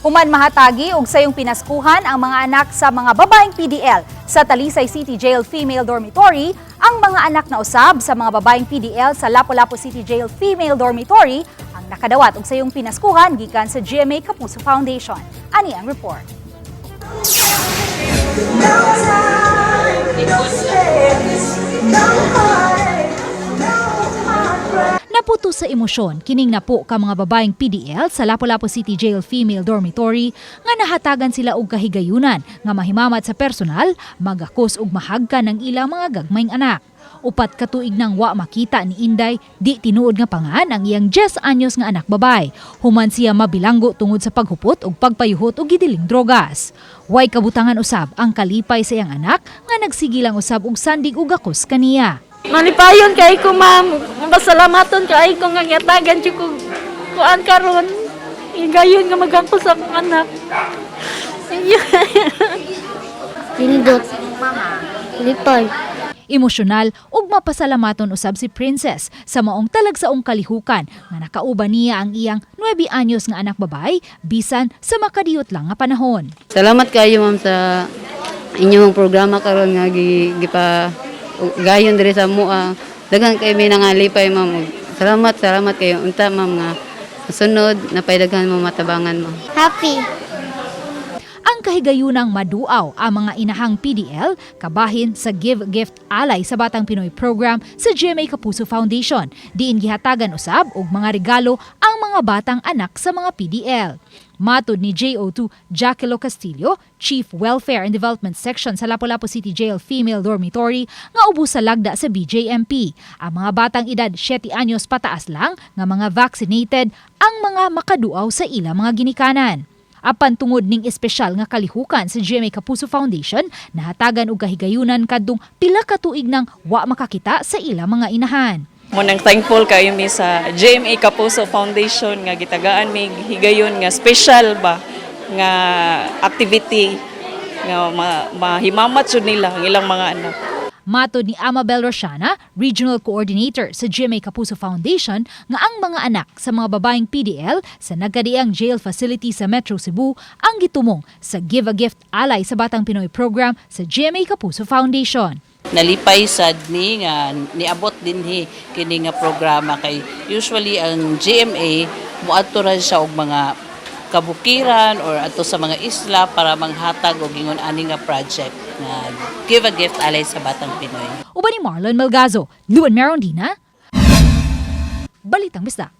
Human mahatagi og sayong pinaskuhan ang mga anak sa mga babaeng PDL sa Talisay City Jail Female Dormitory, ang mga anak na usab sa mga babaeng PDL sa Lapu-Lapu City Jail Female Dormitory ang nakadawat og sayong pinaskuhan gikan sa GMA Kapuso Foundation. Ani ang report. No time, no space, no heartache, no heartbreak. Naputo sa emosyon kining napo ka mga babaeng PDL sa Lapu-Lapu City Jail Female Dormitory nga nahatagan sila og kahigayunan nga mahimamat sa personal, magakos og mahagkan ng ilang mga gagmayng anak. 4 ka tuig nang wa makita ni Inday, di tinuod nga pangan, ang iyang 10 anyos nga anak babay. Human siya mabilanggo tungod sa paghupot ug pagpayuhot og gidiling drogas. Way kabutangan usab ang kalipay sa iyang anak nga nagsige lang usab og sandig ug gakos kaniya. Malipayon kay ko, ma'am. Mapasalamaton kay ko nga gihatagan jud ko kuan karon. Higayon nga magangko sa akong anak. Pindot. Lipay. Emosyonal ug mapasalamaton usab si Princess sa maong talagsaong kalihukan nga nakauban niya ang iyang 9 anyos nga anak babay bisan sa makadiyot lang nga panahon. Salamat kayo, ma'am, sa inyong programa karon nga gi, gipa gayon diri sa mua. Daghan kay may nangalipay, ma'am. Ug salamat, salamat kayo. Unta, ma'am, nga sunod napay daghan mo matabangan mo. Happy. Ang kahigayunang maduaw ang mga inahang PDL kabahin sa Give Gift Alay sa Batang Pinoy program sa GMA Kapuso Foundation. Diin gihatagan usab og mga regalo ang mga batang anak sa mga PDL. Matod ni JO2 Jacquelo Castillo, Chief Welfare and Development Section sa Lapu-Lapu City Jail Female Dormitory nga ubos sa lagda sa BJMP, ang mga batang edad 7 anyos pataas lang nga mga vaccinated ang mga makaduaw sa ilang mga ginikanan. Apan tungod ning espesyal nga kalihukan sa GMA Kapuso Foundation, nahatagan og kahigayunan kadtong pila ka tuig nang wa makakita sa ilang mga inahan. Munang thankful kayo mi sa GMA Kapuso Foundation nga gitagaan mi higayon nga special ba nga activity nga mahimamat jud nila ang ilang mga anak. Matod ni Amabel Rosiana, Regional Coordinator sa GMA Kapuso Foundation, nga ang mga anak sa mga babaeng PDL sa nagkadiang jail facility sa Metro Cebu ang gitumong sa Give a Gift Alay sa Batang Pinoy program sa GMA Kapuso Foundation. Nalipay sad ni nga niabot dinhi kini nga programa kay usually ang GMA moadto ra siya og mga kabukiran or adto sa mga isla para manghatag og ingon ani nga project nga Give a Gift Alay sa Batang Pinoy. Uban ni Marlon Melgazo, Luan Merondina, Balitang Bisdak.